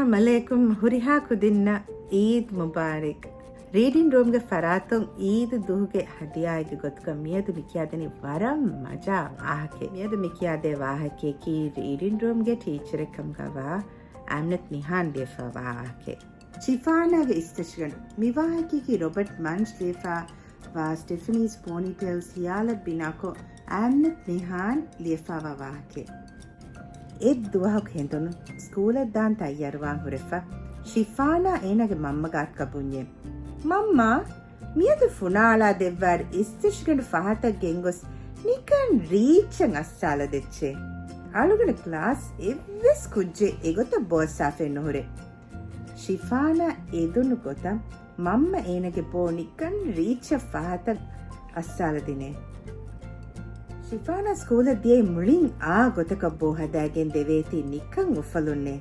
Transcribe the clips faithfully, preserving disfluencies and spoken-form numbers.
އައްސަލާމް ޢަލައިކުމް. ހުރިހާ ކުދިންނަށް ޢީދު މުބާރަކް. ރީޑިން ރޫމްގެ ފަރާތުން ޢީދު ދުވަހުގެ ހަދިޔާއެއްގެ ގޮތުގަ މިއަދު މި ކިޔާދެނީ ވަރަށް މަޒާ ވާހަކައެއް. މިއަދު މި ކިޔާދޭ ވާހަކަޔަކީ ރީޑިން ރޫމްގެ ޓީޗަރެއް ކަމުގަވާ އާމިނަތު ނިހާން ލިޔެފަވާ ވާހަކައެއް. ޝިފާނާގެ އިސްތަށިގަނޑު. މި ވާހަކަޔަކީ ރޮބަޓް މަންޗް ލިޔެފަ ވާ ސްޓެފަނީސް ޕޯނީޓެއިލްސް ހިޔާލަށް ބިނާކޮށް، އާމިނަތު ނިހާން ލިޔެފަވާ ވާހަކައެއް. އެއްދުވަހަކު ހެނދުނު ސްކޫލަށް ދާން ތައްޔާރުވާން ހުރެފަ، ޝިފާނާ އޭނާގެ މަންމަ ގާތުގަ ބުންޏެ، މަންމާ، މިއަދު ފުނާ އަޅާ ދެއްވާއިރު އިސްތަށިގަނޑު ފަހަތަށް ގެންގޮސް ނިކަން ރީއްޗަށް އައްސާލަދެއްޗޭ. އަޅުގަނޑަށް ކްލާސް އެއްވެސް ކުއްޖެއް އެގޮތަށް ބޯ އައްސާފައެއް ނުހުރޭ. ޝިފާނާ އެދުނު ގޮތަށް މަންމަ އޭނަގެ ބޯ ނިކަން ރީއްޗަށް ފަހަތަށް އައްސާލަދިނޭ. ޝިފާނާ ސްކޫލަށް ދިޔައީ މުޅިން އާ ގޮތަކަށް ބޯ ހަދާގެން ދެވޭތީ ނިކަން އުފަލުންނޭ.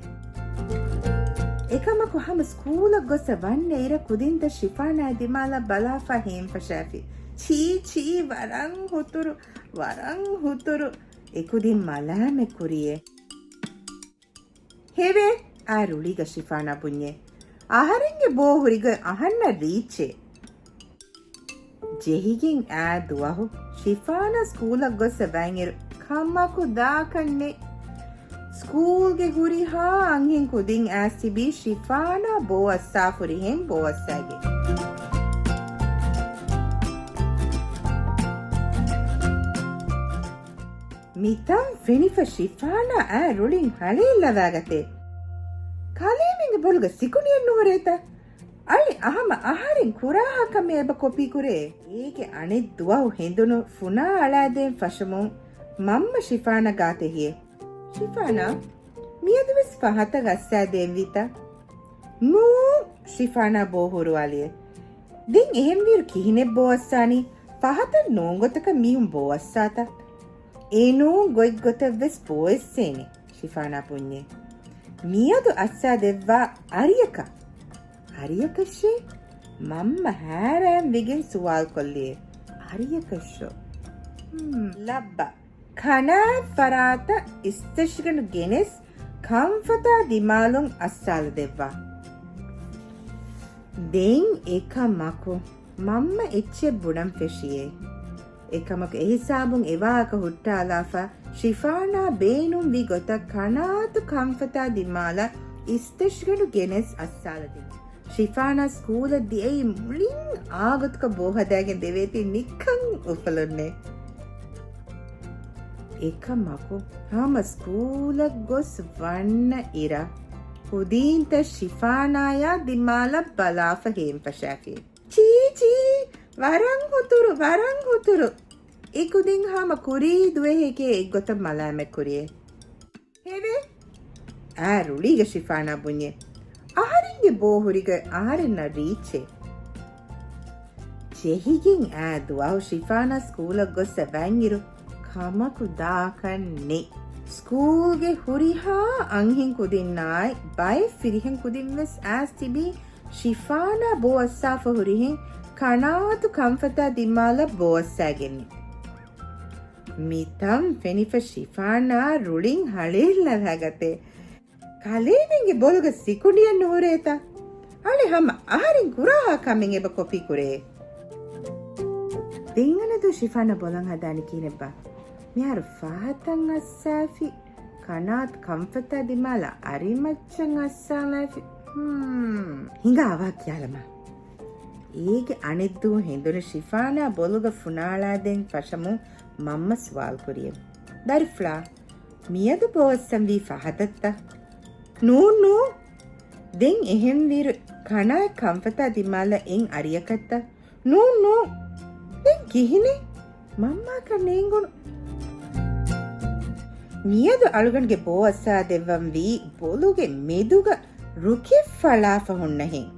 އެކަމަކު ހަމަ ސްކޫލަށް ގޮސް ވަންނަ އިރަށް ކުދިންތައް ޝިފާނާ ދިމާލަށް ބަލާފަ ހޭން ފަށާފި. ޗީ، ޗީ، ވަރަށް ހުތުރު، ވަރަށް ހުތުރު. އެކުދިން މަލާމެއް ކުރިޔޭ. ހެވޭ، އާ ރުޅީގަ ޝިފާނާ ބުންޏޭ. އަހަރެންގެ ބޯ ހުރިގޮތް އަހަންނަށް ރީއްޗޭ. ޖެހިގެން އާ ދުވަހު ޝިފާނާ ސްކޫލަށް ގޮސް ވަންއިރު ކަމަކު ދާކަށް ނެތް. ސްކޫލްގެ ހުރިހާ އަންހެން ކުދިން އައިސް ތިބީ ޝިފާނާ ބޯ އައްސާފަ ހުރިހެން ބޯ އައްސާގެން. މިތަން ފެނިފަ ޝިފާނާ އާ ރުޅިން ހަޅޭއްލަވާގަތޭ. ކަލޭމެންގެ ބޮލުގަ ސިކުނޑިއެއް ނުހުރޭތަ؟ އަޅި އަހަމަ އަހަރެން ކުރާހާ ކަމެއް އެބަ ކޮޕީ ކުރޭ. އޭގެ އަނެއް ދުވަހު ހެނދުނު ފުނާ އަޅާދޭން ފަށަމުން މަންމަ ޝިފާނާ ގާތެއް ހިއެ. ޝިފާނާ، މިއަދުވެސް ފަހަތަށް އައްސާދޭންވީތަ؟ ނޫ، ޝިފާނާ ބޯ ހުރުވާލިއެ. ދެން އެހެންވީރު ކިހިނެއް ބޯ އައްސާނީ؟ ފަހަތަށް ނޫން ގޮތަކަށް މީހުން ބޯ އައްސާތަ؟ އެ ނޫން ގޮތްގޮތަށްވެސް ބޯ އެއްސޭނެ، ޝިފާނާ ބުންޏޭ. މިއަދު އައްސާ ދެއްވާ އަރިއަކަށް. އަރިއަކަށޭ؟ މަންމަ ހައިރާން ވެގެން ސުވާލު ކޮށްލިއޭ. އަރިއަކަށޯ؟ ހުން. ލައްބަ. ކަނާތް ފަރާތަށް އިސްތަށިގަނޑު ގެނެސް ކަންފަތާ ދިމާލުން އައްސާލަ ދެއްވާ. ދެން އެކަމަކު މަންމަ އެއްޗެއް ބުނަން ފެށިއޭ. އެކަމަކު އެހިސާބުން އެވާހަކަ ހުއްޓާލާފަ، ޝިފާނާ ބޭނުންވި ގޮތަށް ކަނާތު ކަންފަތާ ދިމާލަށް އިސްތަށިގަނޑު ގެނެސް އައްސާލަދިން. ޝިފާނާ ސްކޫލަށް ދިޔައީ މުޅިން އާގޮތަކަށް ބޯހަދާގެން ދެވޭތީ ނިކަން އުފަލުންނޭ. އެކަމަކު ހަމަ ސްކޫލަށް ގޮސް ވަންނަ އިރަށް ކުދީންތައް ޝިފާނާޔާ ދިމާލަށް ބަލާފަ ހޭންފަށާފި. ޗީ ޗީ، ވަރަށް ހުތުރު، ވަރަށް ހުތުރު. އެކުދިން ހަމަ ކުރީ ދުވަހެކޭ އެއްގޮތަށް މަލާމަތް ކުރިއޭ. ހެވޭ؟ އާ ރުޅީގަ ޝިފާނާ ބުންޏޭ. އަހަރެންގެ ބޯ ހުރިގޮތް އަހަރެންނަށް ރީއްޗޭ. ޖެހިގެން އާ ދުވަހު ޝިފާނާ ސްކޫލަށް ގޮއްސަ ވަންއިރު ކަމަކު ދާކަށް ނެތް. ސްކޫލްގެ ހުރިހާ އަންހެން ކުދިންނާއި ބައެއް ފިރިހެން ކުދިން ވެސް އާސް ތިބީ ޝިފާނާ ބޯ އައްސާފަ ހުރިހެން ކަނާތު ކަންފަތާ ދިމާލަށް ބޯ އައްސާގެންނެ. މިތަން ފެނިފަ ޝިފާނާ ރުޅިން ހަޅޭއްލަވާގަތޭ. ކަލޭމެންގެ ބޮލުގަ ސިކުނޑިއެއް ނުހުރޭތަ؟ އަޅެ ހަމަ އަހަރެން ކުރާހާ ކަމެއް އެބަ ކޮޕީ ކުރޭ. ދެން އަނެއް ދުވަހު ޝިފާނާ ބޮލަން ހަދާނީ ކިހިނެއްބާ؟ މިހާރު ފަހަތަށް އައްސާފި ކަނާތު ކަންފަތާ ދިމާލަށް އަރިމައްޗަށް އައްސާލާފި. ހުން. ހިނގާ އަވަހަށް ކިޔާލަމާ. އޭގެ އަނެއްދުވަހު ހެނދުނު ޝިފާނާ ބޮލުގަ ފުނާޅާދޭން ފަށަމުން މަންމަ ސުވާލު ކުރިއެވެ. ދަރިފުޅާ، މިއަދު ބޯ އައްސަންވީ ފަހަތަށްތަ؟ ނޫން ނޫން. ދެން އެހެންވީރު ކަނާތް ކަންފަތާ ދިމާލަށް އެއް އަރިއަކަށްތަ؟ ނޫން ނޫން. ދެން ކިހިނެއް؟ މަންމާކަށް ނޭނގުނު. މިއަދު އަޅުގަނޑުގެ ބޯ އައްސާ ދެއްވަންވީ ބޮލުގެ މެދުގަ ރުކެއް ފަޅާފަ ހުންނަހެން.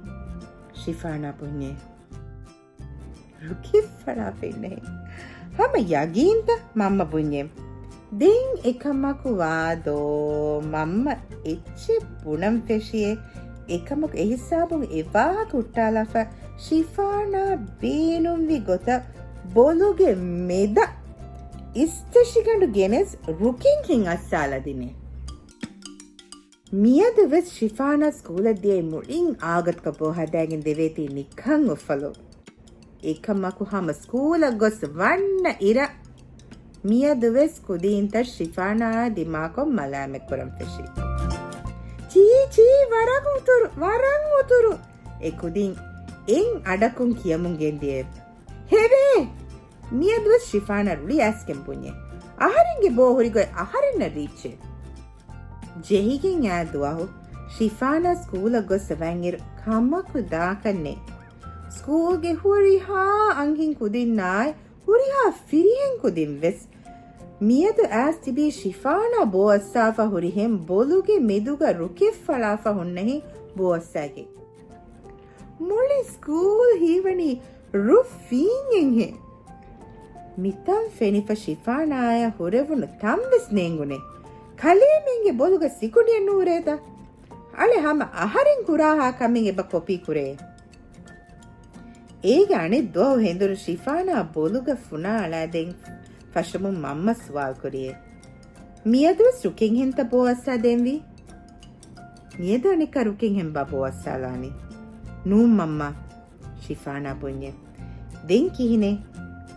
ޝިފާނާ ބުންޏޭ. ރުކެއް ފަޅާފަ އިންނަހެން. ހަމަ ޔަގީންތަ؟ މަންމަ ބުންޏޭ. ދެން އެކަމަކު ވާދޯ؟ މަންމަ އެއްޗެއް ބުނަން ފެށިއޭ. އެކަމަކު އެހިސާބުން އެވާހަކަ ހުއްޓާލާފަ ޝިފާނާ ބޭނުންވި ގޮތަށް ބޮލުގެ މެދަށް އިސްތަށިގަނޑު ގެނެސް ރުކެއްހެން އައްސާލަދިނޭ. މިއަދު ވެސް ޝިފާނާ ސްކޫލަށް ދިޔައީ މުޅިން އާގަތުގަ ބޯ ހަދާގެން ދެވޭތީ ނިކަން އުފަލުން. އެކަމަކު ހަމަ ސްކޫލަށް ގޮސް ވަންނަ އިރަށް މިއަދު ވެސް ކުދީންތައް ޝިފާނާއާ ދިމާކޮށް މަލާމަތް ކުރަން ފެށި. ޗީ ޗީ، ވަރަށް އުތުރު، ވަރަށް އުތުރު. އެ ކުދިން އެއް އަޑަކުން ކިޔަމުން ގެންދިޔަ. ހެވޭ! މިއަދުވެސް ޝިފާނާ ރުޅި އައިސްގެން ބުންޏެ. އަހަރެންގެ ބޯ ހުރިގޮތް އަހަރެންނަށް ރީއްޗޭ. ޖެހިގެން އާ ދުވަހު ޝިފާނާ ސްކޫލަށް ގޮސް ވަންއިރު ކަމަކު ދާކަށް ނެތް. ސްކޫލްގެ ހުރިހާ އަންހެން ކުދިންނާއި ހުރިހާ ފިރިހެން ކުދިން ވެސް މިއަދު އައިސް ތިބީ ޝިފާނާ ބޯ އައްސާފަ ހުރިހެން ބޮލުގެ މެދުގަ ރުކެއް ފަޅާފަ ހުންނަހެން ބޯ އައްސާގެން. މުޅި ސްކޫލް ހީވަނީ ރުއް ފީންއެއްހެން. މިތަން ފެނިފަ ޝިފާނާޔަށް ހުރެވުނު ތަންވެސް ނޭނގުނެ. ކަލޭމެންގެ ބޮލުގަ ސިކުނޑިއެއް ނޫރޭތަ؟ އަޅެ ހަމަ އަހަރެން ކުރާހާ ކަމެއް އެބަ ކޮޕީ ކުރޭ. އޭގެ އަނެއް ދުވަހު ހެނދުނު ޝިފާނާ ބޮލުގަ ފުނާ އަޅާދޭން ފަށަމުން މަންމަ ސުވާލު ކުރިއޭ. މިއަދުވެސް ރުކެއްހެންތަ ބޯ އައްސާ ދޭންވީ؟ މިއަދު އަނެއްކާ ރުކެއްހެންބާ ބޯ އައްސާލާނީ؟ ނޫން މަންމާ، ޝިފާނާ ބުންޏެ. ދެން ކިހިނެއް؟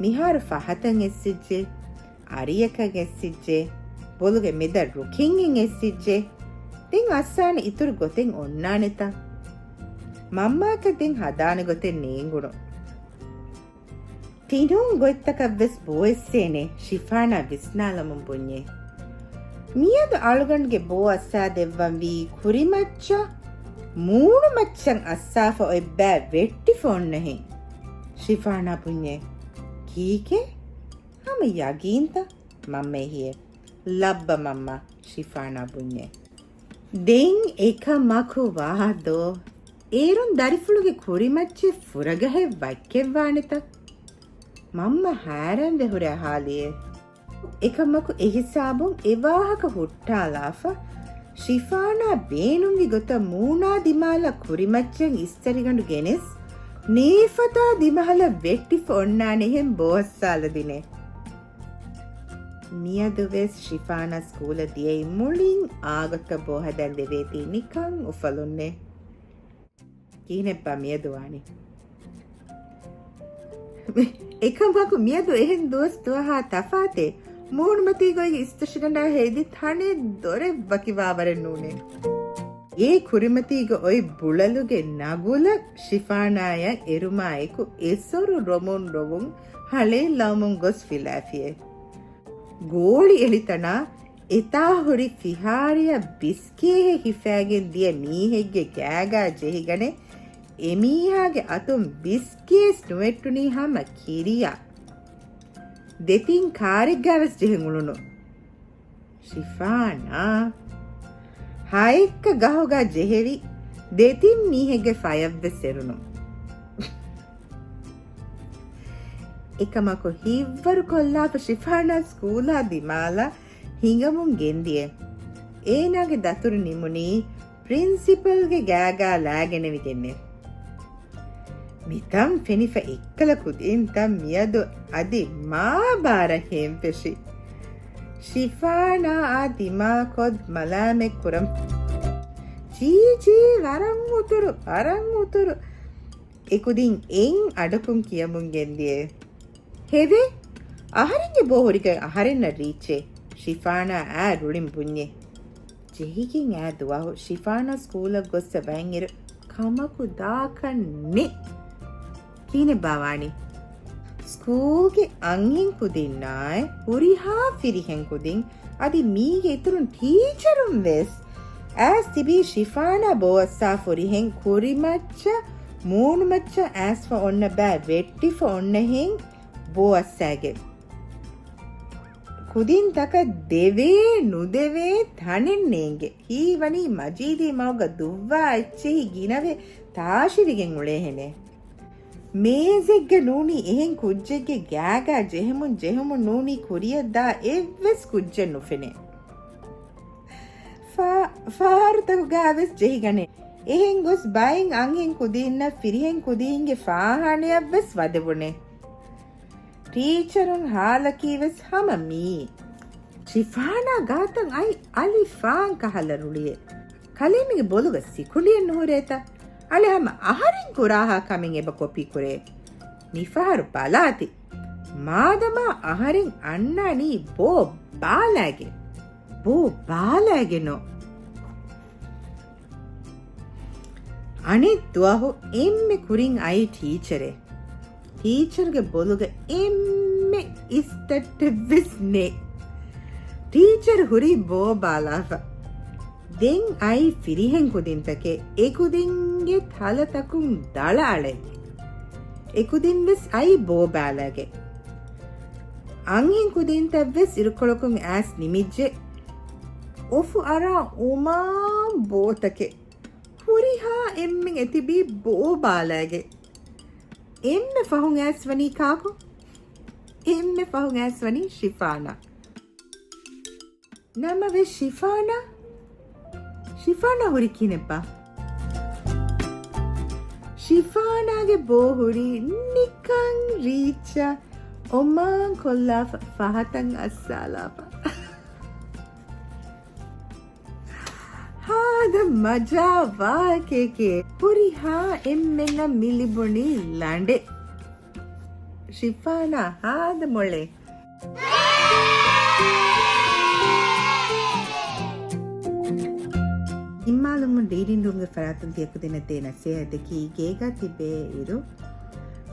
މިހާރު ފަހަތަށް އެއްސިއްޖެ، އަރިއަކަށް އެއްސިއްޖެ، ބޮލުގެ މެދަށް ރުކެއްހެން އެއްސިއްޖެ. ދެން އައްސާނެ އިތުރު ގޮތެއް އޮންނާނެތަ؟ މަންމާއަކަށް ދެން ހަދާނެ ގޮތެއް ނޭނގުނު. ތިނޫން ގޮތްތަކަށްވެސް ބޯ އެއްސޭނެ، ޝިފާނާ ވިސްނާލަމުން ބުންޏެ. މިއަދު އަޅުގަނޑުގެ ބޯ އައްސާ ދެއްވަންވީ ކުރިމައްޗަށް، މޫނުމައްޗަށް އައްސާފަ އޮތް ބައި ވެއްޓިފަ އޮންނަހެން. ޝިފާނާ ބުންޏެ. ކީކޭ؟ ހަމަ ޔަގީންތަ؟ މަންމަ އެހިއެ. ލައްބަ މަންމާ، ޝިފާނާ ބުންޏެ. ދެން އެކަމަކު ވާދޯ؟ އޭރުން ދަރިފުޅުގެ ކުރިމައްޗެއް ފުރަގަހެއް ވައްކެއްވާނެތަ؟ މަންމަ ހައިރާންވެ ހުރެ އަހާލިއޭ. އެކަމަކު އެހިސާބުން އެވާހަކަ ހުއްޓާލާފަ، ޝިފާނާ ބޭނުންވި ގޮތަށް މޫނާ ދިމާލަށް ކުރިމައްޗަށް އިސްތަށިގަނޑު ގެނެސް، ނޭފަތާ ދިމަހަލަށް ވެއްޓިފަ އޮންނާނެހެން ބޯ އައްސާލަދިނެ. މިއަދުވެސް ޝިފާނާ ސްކޫލަށް ދިޔައީ މުޅިން އާގަތުގަ ބޯ ހަދަން ދެވޭތީ ނިކަން އުފަލުންނޭ. ކިހިނެއްބާ މިއަދު ވާނީ؟ އެކަމަކު މިއަދު އެހެން ދުވަސް ދުވަހާ ތަފާތޭ. މޫނުމަތީގަ އޮތް އިސްތަށިގަނޑާ ހެދި ތަނެއް ދޮރެއް ވަކިވާވަރެއް ނޫނޭ. އެ ކުރިމަތީގަ އޮތް ބުޅަލުގެ ނަގުލަށް ޝިފާނާޔަށް އެރުމާއެކު އެސޮރު ރޮމުން ރޮވުން ހަޅޭއްލަވަމުން ގޮސް ފިލާފިއޭ. ގޯޅި އެޅިތަނާ އެތާ ހުރި ފިހާރަޔަށް ބިސްކޭހެއް ހިފާގެން ދިޔަ މީހެއްގެ ގާގާ ޖެހިގަނެ، އެމީހާގެ އަތުން ބިސްކޭސް ނުވެއްޓުނީ ހަމަ ކިރިޔާ. ދެތިން ކާރެއްގާވެސް ޖެހެން އުޅުނު. ޝިފާނާ ހައެއްކަ ގަހުގާ ޖެހެވި ދެތިން މީހެއްގެ ފަޔަށްވެސް އެރުނު. އެކަމަކު ހިތްވަރު ކޮށްލާފަ ޝިފާނާ ސްކޫލާ ދިމާލަށް ހިނގަމުން ގެންދިޔަ. އޭނާގެ ދަތުރު ނިމުނީ ޕްރިންސިޕަލްގެ ގާގާ ލާގެނެވިގެންނެ. މިތަން ފެނިފަ އެއްކަލަ ކުދިންތައް މިއަދު އަދި މާ ބާރަށް ހޭންފެށި. ޝިފާނާއާ ދިމާކޮށް މަލާމެއް ކުރަން. ޗީ ޗީ، ވަރަށް އުތުރު، ވަރަށް އުތުރު. އެކުދިން އެއް އަޑަކުން ކިޔަމުން ގެންދިޔަ. ހެވޭ! އަހަރެންގެ ބޯ ހުރިގޮތް އަހަރެންނަށް ރީއްޗޭ. ޝިފާނާ އާ ރުޅިން ބުންޏެ. ޖެހިގެން އާ ދުވަހު ޝިފާނާ ސްކޫލަށް ގޮއްސަ ވަންއިރު ކަމަކު ދާކަށް ނެތް. ކިހިނެއްބާ ވާނީ؟ ސްކޫލްގެ އަންހެން ކުދިންނާއި ހުރިހާ ފިރިހެން ކުދިން އަދި މީގެ އިތުރުން ޓީޗަރުން ވެސް އައިސް ތިބީ ޝިފާނާ ބޯ އައްސާ ފުރިހެން ކުރިމައްޗަށް މޫނުމައްޗަށް އައިސްފަ އޮންނަ ބައި ވެއްޓިފަ އޮންނަހެން ބޯ އައްސާގެން. ކުދިންތަކަށް ދެވޭ ނުދެވޭ ތަނެއް ނޭނގެ. ހީވަނީ މަޖީދީ މަގުގަ ދުއްވާ އެއްޗެހި ގިނަވެ ތާށިވެގެން އުޅޭހެނެއް. މޭޒެއްގަ ނޫނީ އެހެން ކުއްޖެއްގެ ގާގާ ޖެހެމުން ޖެހެމުން ނޫނީ ކުރިޔަށް ދާ އެއްވެސް ކުއްޖެއް ނުފެނޭ. ފާ-، ފާރުތަކުގާވެސް ޖެހިގަނެ. އެހެން ގޮސް ބައެއް އަންހެން ކުދީންނަށް ފިރިހެން ކުދީންގެ ފާހާނަޔަށްވެސް ވަދެވުނެ. ޓީޗަރުން ހާލަކީވެސް ހަމަ މިއީ. ޝިފާނާ ގާތަށް އައި އަލި ފާން ކަހަލަ ރުޅިއެ. ކަލޭމެގެ ބޮލުގަ ސިކުނޑިއެއް ނުހުރޭތަ؟ އަޅެ ހަމަ އަހަރެން ކުރާހާ ކަމެއް އެބަ ކޮޕީ ކުރޭ. މިފަހަރު ބަލާތި. މާދަމާ އަހަރެން އަންނާނީ ބޯ ބާލާގެ. ބޯ ބާލާގެނު. އަނެއް ދުވަހު އެންމެ ކުރިން އައީ ޓީޗަރެއް. ޓީޗަރގެ ބޮލުގަ އެންމެ އިސްތައްޓެއްވެސް ނެތް. ޓީޗަރ ހުރީ ބޯ ބާލާފަ. ދެން އައީ ފިރިހެން ކުދިންތަކެއް. އެ ކުދިންގެ ތަލަތަކުން ދަޅަ އަޅައިގެން. އެ ކުދިން ވެސް އައީ ބޯ ބާލާގެން. އަންހެން ކުދިންތައް ވެސް އިރުކޮޅަކުން އައިސް ނިމިއްޖެ. އޮފު އަރާ އުމާން ބޯތަކެއް. ހުރިހާ އެންމެން އެތިބީ ބޯ ބާލާގެން. އެންމެ ފަހުން އައިސް ވަނީ ކާކު؟ އެންމެ ފަހުން އައިސް ވަނީ ޝިފާނާ. ނަމަވެސް ޝިފާނާ، ޝިފާނާ ހުރީ ކިހިނެއްބާ؟ ޝިފާނާގެ ބޯ ހުރީ ނިކަން ރީއްޗަށް އޮމާން ކޮށްލާފަ ފަހަތަށް އައްސާލާފަ. ހާދަ މަޖާ ވާހަކައެކޭ. ހުރިހާ އެންމެންނަށް މި ލިބުނީ ލަނޑެއް. ޝިފާނާ ހާދަ މޮޅޭ. ނިންމާލުމުން ރީޑިން ރޫމްގެ ފަރާތުން ތިޔަ ކުދިންނަށް ދޭ ނަސޭހަތަކީ ގޭގާ ތިބޭ އިރު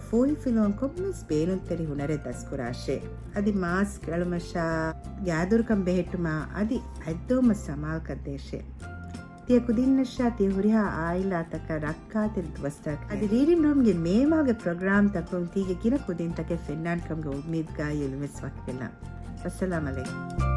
ފޫހިފިލުވަން ކޮންމެސް ބޭނުންތެރި ހުނަރެއް ދަސްކުރާށޭ. އަދި މާސްކް އަޅުމަށާ، ގާދަރުކަން ބެހެއްޓުމާ އަދި އަތްދޮވުމަށް ސަމާލުކަން ދޭށޭ. ތިޔަ ކުދިންނަށާ ތިޔަ ހުރިހާ އާއިލާތަކަށް ރައްކާތެރި ދުވަސްތަކެއް. އަދި ރީޑިން ރޫމްގެ މޭމާގެ ޕްރޮގްރާމްތަކުން ތީގެ ގިނަ ކުދިންތަކެއް ފެންނާނެ ކަމުގެ އުއްމީދުގައި އިލުމެސް ވަކިވެލަން. ވައްސަލާމް އަލައިކުމް.